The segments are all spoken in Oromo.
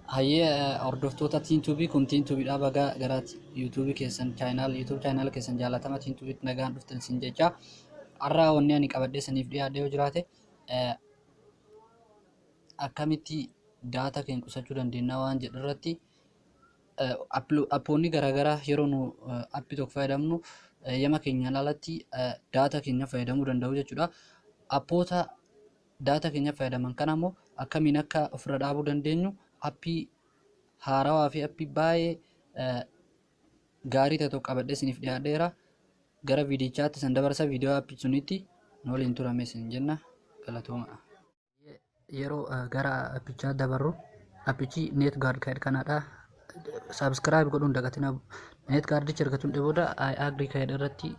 Hayyee, hordoftoota Tiintuubii, kun Tiintuubiidha. Baga gara yuutuubii keessan channel YouTube channel keessan jaallatama Tiintuubiitti nagaan dhuftan siin jecha. Har'a wanni ani qabadhee saniif dhiyaadhe yoo jiraate, akkamitti data keenya qusachuu dandeenya waan jedhu irratti, appoonni garaagaraa yeroo nu appii tokko fayyadamnu eeyyama keenyaan alatti data keenya fayyadamuu danda'u jechuudha. Appoota data keenya fayyadaman kana immoo akkamiin akka ofirra dhaabuu dandeenyu, appii haarawaa fi appii baay'ee gaarii ta'e tokko qabadhee isiniif dhiyaadheera. Gara viidichaatti san dabarsa, viidiyoo appii sunitti nu waliin turame isin jenna, galatooma. Yeroo gara appichaa dabarru, appichi NetGuard kan kanadha. Subscribe godhuun dagatina. NetGuardicha erga tuqne booda I agree kan irratti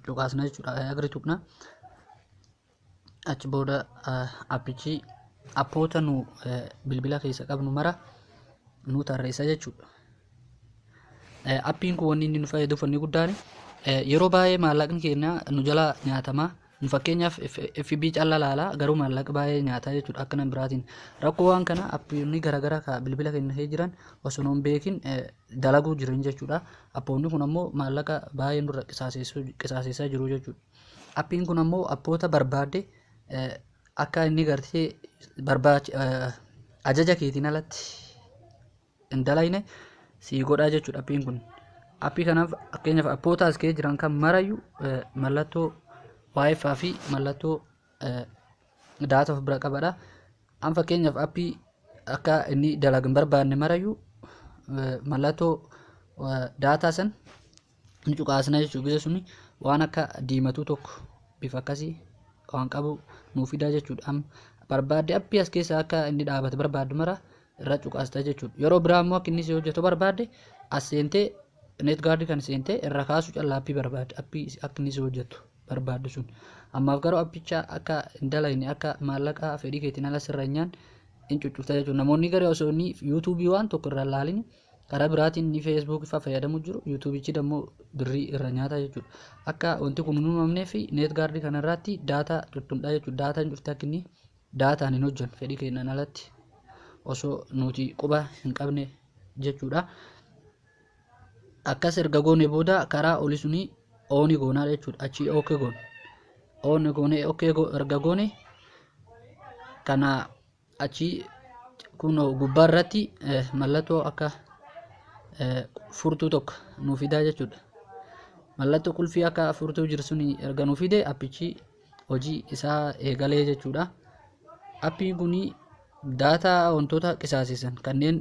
cuqaasna jechuudha. I agree tuqna. Achi booda appichi appoota nu bilbila keessa qabnu mara nu tarreessa jechuudha. Appiin kun wanni inni nu fayyadu wanni guddaan, yeroo baay'ee maallaqni keenya nu jala nyaatama. Nu fakkeenyaaf FB calla laalaa garuu maallaqa baay'ee nyaataa jechuudha akka nama biraatiin. Rakkoo waan kana appionni garaagaraa ka bilbila keenya keessa jiran osoo nu hin beekin dalaguu jiran jechuudha. Appoonni kun ammoo maallaqa baay'ee nurra qisaaseessaa jiru jechuudha. Appiin kun ammoo appoota barbaadde akka inni gartee ajaja keetiin alatti hin dalayne sii godhaa jechuudha appiin kun. Appii kanaaf fakkeenyaaf appoota as keessa jiran kan marayyuu mallattoo WiFi fi mallattoo data of bira qabadha. An fakkeenyaaf appii akka inni dalagu hin barbaanne marayyuu mallattoo data san ni cuqaasna jechuudha. Gisa suni waan akka diimatuu tokko bifa akkasii waan qabu nuu fidaa jechuudha. Amma barbaadde appii as keessa akka inni dhaabate barbaaddu mara irra cuqaasta jechuudha. Yeroo biraa immoo akka inni si hojjetu barbaadde, as seentee NetGuard kan seentee irra kaasu callaa appii barbaadde, appii akka inni si hojjetu barbaaddu sun. Ammaaf garuu appicha akka hin dalagne, akka maallaqa fedhii keetiin ala sirra hin nyaanne hin cuccufta jechuudha. Namoonni garee osoo inni yuutuubii waan tokko irra ilaalin karaa biraatiin inni feesbuukii fa'aa fayyadamu jiru, yuutuubichi immoo birrii irra nyaata jechuudha. Akka wanti kun hin uumamnee fi NetGuard kanarratti data tuttuqdha jechuudha. Dataan cufte akka inni dataan hin hojjennu fedhii keenyaan alatti osoo nuti quba hin qabne jechuudha. Akkas erga goone booda karaa olii suni on goonaa jechuudha. Achii okay goone. On goone, okay erga goone kana achii kun gubbaa irratti mallattoo akka furtuu tokko nuu fidaa jechuudha. Mallattoo qulfii akka furtuu jiru suni erga nuu fide, appichi hojii isaa eegalee jechuudha. Appiin kun data wantoota qisaasisan kanneen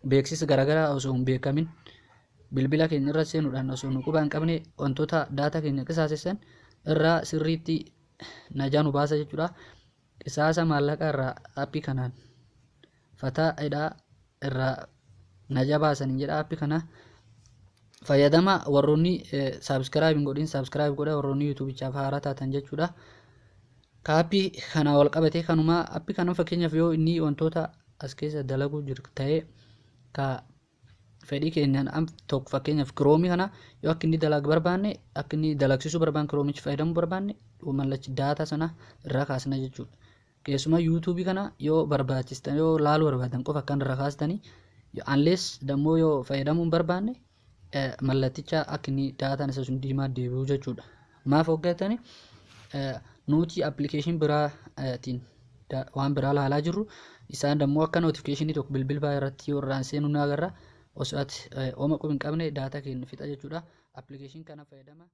beeksisa garaagaraa osoo hin beekamin bilbila keenya irra seenuudhaan osoo nu quba hin qabne wantoota data keenya qisaasisan irraa sirriitti najaa nu baasa jechuudha. Qisaasa maallaqa irraa appii kanaan fataa hidhaa irraa najaa baasanii jedha. Appii kana fayyadama. Warroonni subscribe hin godhin subscribe godha, warroonni yuutuubichaaf haaraa taatan jechuudha. Ka appii kana wal qabate kanuma. Appii kana fakkeenyaaf yoo inni wantoota as keessa dalaguu jiru ta'ee ka fedhii keenyaan am tokko, fakkeenyaaf Chrome kana yoo akka inni dalagu barbaanne, akka inni dalagsiisuu barbaanne, Chromeichi fayyadamuu barbaanne, mallachi data sana irraa kaasna jechuudha. Keessumaa yuutuubii kana yoo barbaachistan, yoo laaluu barbaadan qofa akkan irraa kaastanii, unless dammoo yoo fayyadamuu hin barbaanne mallatticha akka inni dataan isa sun diimaa deebi'u jechuudha. Maaf hoggatani nuti application biraatiin waan biraa laalaa jirru, isaan dammoo akka notificationii tokko bilbila irratti yoo irraan seenu nu agarra, osoo ati ooma quba hin qabne data keenya fixa jechuudha. Application kana fayyadama.